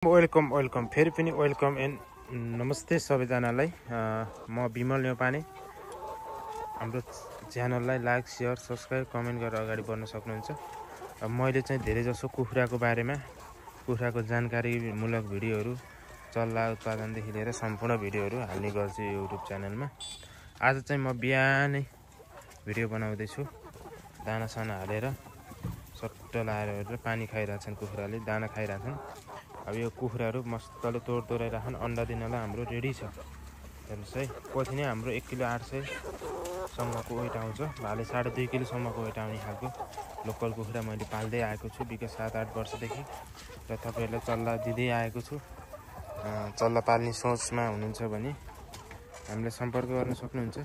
Welcome फेरि पनि welcome and नमस्ते सबैजनालाई। म विमल नेपाने। हाम्रो च्यानललाई लाइक शेयर सब्सक्राइब कमेन्ट गरेर अगाडि बढ्न सक्नुहुन्छ। मैले चाहिँ धेरै जसो कुखुराको बारेमा कुखुराको जानकारीमूलक भिडियोहरू चल्ला उत्पादनदेखि लिएर सम्पूर्ण भिडियोहरू हाल्ने गर्छु युट्युब च्यानलमा। आज चाहिँ म बिहानै भिडियो बनाउँदैछु। दाना साना हालेर सट्ट लाएर पानी खाइरहेछन् कुखुराले, दाना खाइरहेछन्। अब यो कुखुराहरू मस्तले तोडाइराखन अन्डा दिनलाई हाम्रो रेडी छ। हेर्नुहोस् है, पछि नै हाम्रो 1 किलो 800 सम्मको वेट आउँछ। भाले 2.5 किलोसम्मको वेट आउने खालको लोकल कुखुरा मैले पाल्दै आएको छु विगत 7-8 वर्षदेखि र तपाईँहरूलाई चल्ला दिँदै आएको छु। चल्ला पाल्ने सोचमा हुनुहुन्छ भने हामीलाई सम्पर्क गर्न सक्नुहुन्छ।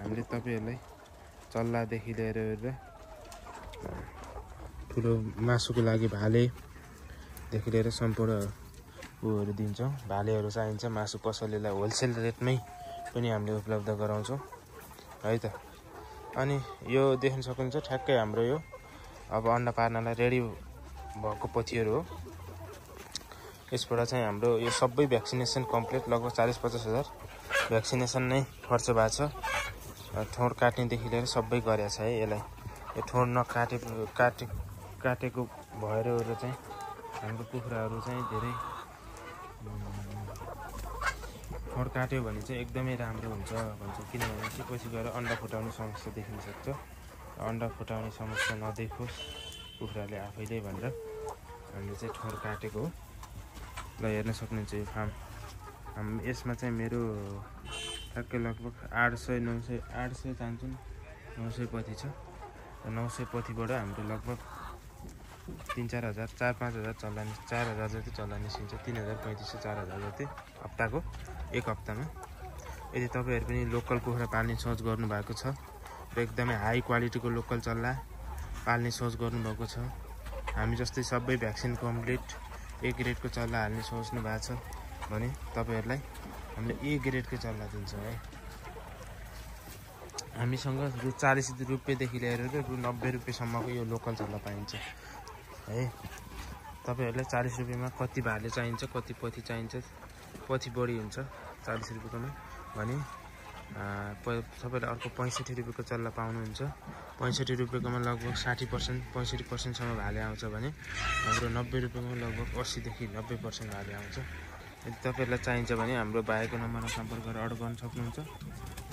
हामीले तपाईँहरूलाई चल्लादेखि लिएर ठुलो मासुको लागि भालेदेखि लिएर सम्पूर्ण उयोहरू दिन्छौँ। भालेहरू चाहिन्छ मासु पसलेलाई होलसेल रेटमै पनि हामीले उपलब्ध गराउँछौँ है त। अनि यो देख्न सक्नुहुन्छ ठ्याक्कै हाम्रो यो अब अन्डा पार्नलाई रेडी भएको पछिहरू हो। यसबाट चाहिँ हाम्रो यो सबै भ्याक्सिनेसन कम्प्लिट लगभग 40-50 हजार भ्याक्सिनेसन नै खर्च भएको छ। ठोर काट्नेदेखि लिएर सबै गरेको छ है। यसलाई यो ठोर काटेको भएर चाहिँ हाम्रो कुखुराहरू चाहिँ धेरै ठोर काट्यो भने चाहिँ एकदमै राम्रो हुन्छ भन्छ। किनभने चाहिँ पछि गएर अन्डा फुटाउने समस्या देखिन सक्छ। अन्डा फुटाउने समस्या नदेखोस् कुखुराले आफैले भनेर हामीले चाहिँ ठोर काटेको हो। ल हेर्न सक्नुहुन्छ यो फार्म। यसमा चाहिँ मेरो ठ्याक्कै लगभग 800 चाहन्छौँ 900 पथी छ। 900 पथीबाट हाम्रो लगभग 3-4 हजार 4-5 हजार चल्ला 4 हजार जति चल्ला निस्किन्छ। 3500 4000 जति हप्ताको एक हप्तामा। यदि तपाईँहरू पनि लोकल कुखुरा पाल्ने सोच गर्नुभएको छ र एकदमै हाई क्वालिटीको लोकल चल्ला पाल्ने सोच गर्नुभएको छ, हामी जस्तै सबै भ्याक्सिन कम्प्लिट ए ग्रेडको चल्ला हाल्ने सोच्नु भएको छ भने तपाईँहरूलाई हामीले ए ग्रेडको चल्ला दिन्छौँ है। हामीसँग रु 40 रुपियाँदेखि लिएर रु 90 रुपियाँसम्मको यो लोकल चल्ला पाइन्छ है। तपाईँहरूलाई 40 रुपियाँमा कति भाले चाहिन्छ, कति पथी चाहिन्छ, पथी बढी हुन्छ 40 रुपियाँकोमा भने तपाईँले अर्को 65 रुपियाँको चल्ला पाउनुहुन्छ। 65 रुपियाँकोमा लगभग 60% 65%सम्म भाले आउँछ भने हाम्रो 90 रुपियाँमा लगभग 80देखि 90% भाले आउँछ। यदि तपाईँहरूलाई चाहिन्छ भने हाम्रो भाइको नम्बरमा सम्पर्क गरेर अर्डर गर्न सक्नुहुन्छ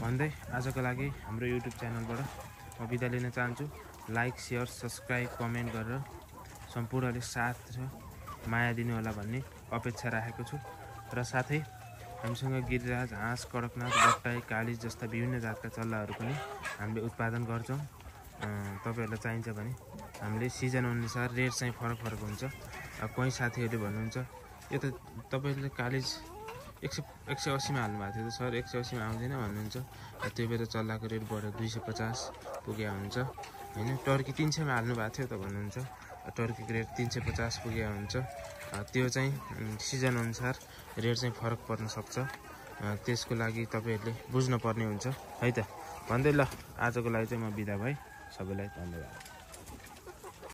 भन्दै आजको लागि हाम्रो युट्युब च्यानलबाट म बिदा लिन चाहन्छु। लाइक शेयर सब्सक्राइब कमेन्ट गरेर सम्पूर्णले साथ र माया दिनु होला भन्ने अपेक्षा राखेको छु। र साथै हामीसँग गिरिराज, हाँस, कडकनाथ, बट्टाई, कालिज जस्ता विभिन्न जातका चल्लाहरू पनि हामीले उत्पादन गर्छौँ। तपाईँहरूलाई चाहिन्छ भने हामीले सिजन अनुसार रेट चाहिँ फरक हुन्छ। कोही साथीहरूले भन्नुहुन्छ यो त तपाईँले कालिज 180मा हाल्नुभएको थियो त सर, 180मा आउँदैन भन्नुहुन्छ। त्यो बेला चल्लाको रेट बढेर 250 पुगे हुन्छ होइन। टर्की 300मा हाल्नु भएको थियो त भन्नुहुन्छ। टर्कीको रेट 350 पुगे हुन्छ। त्यो चाहिँ सिजन अनुसार रेट चाहिँ फरक पर्न सक्छ। त्यसको लागि तपाईँहरूले बुझ्नुपर्ने हुन्छ है त भन्दै ल आजको लागि चाहिँ म बिदा भएँ। सबैलाई धन्यवाद।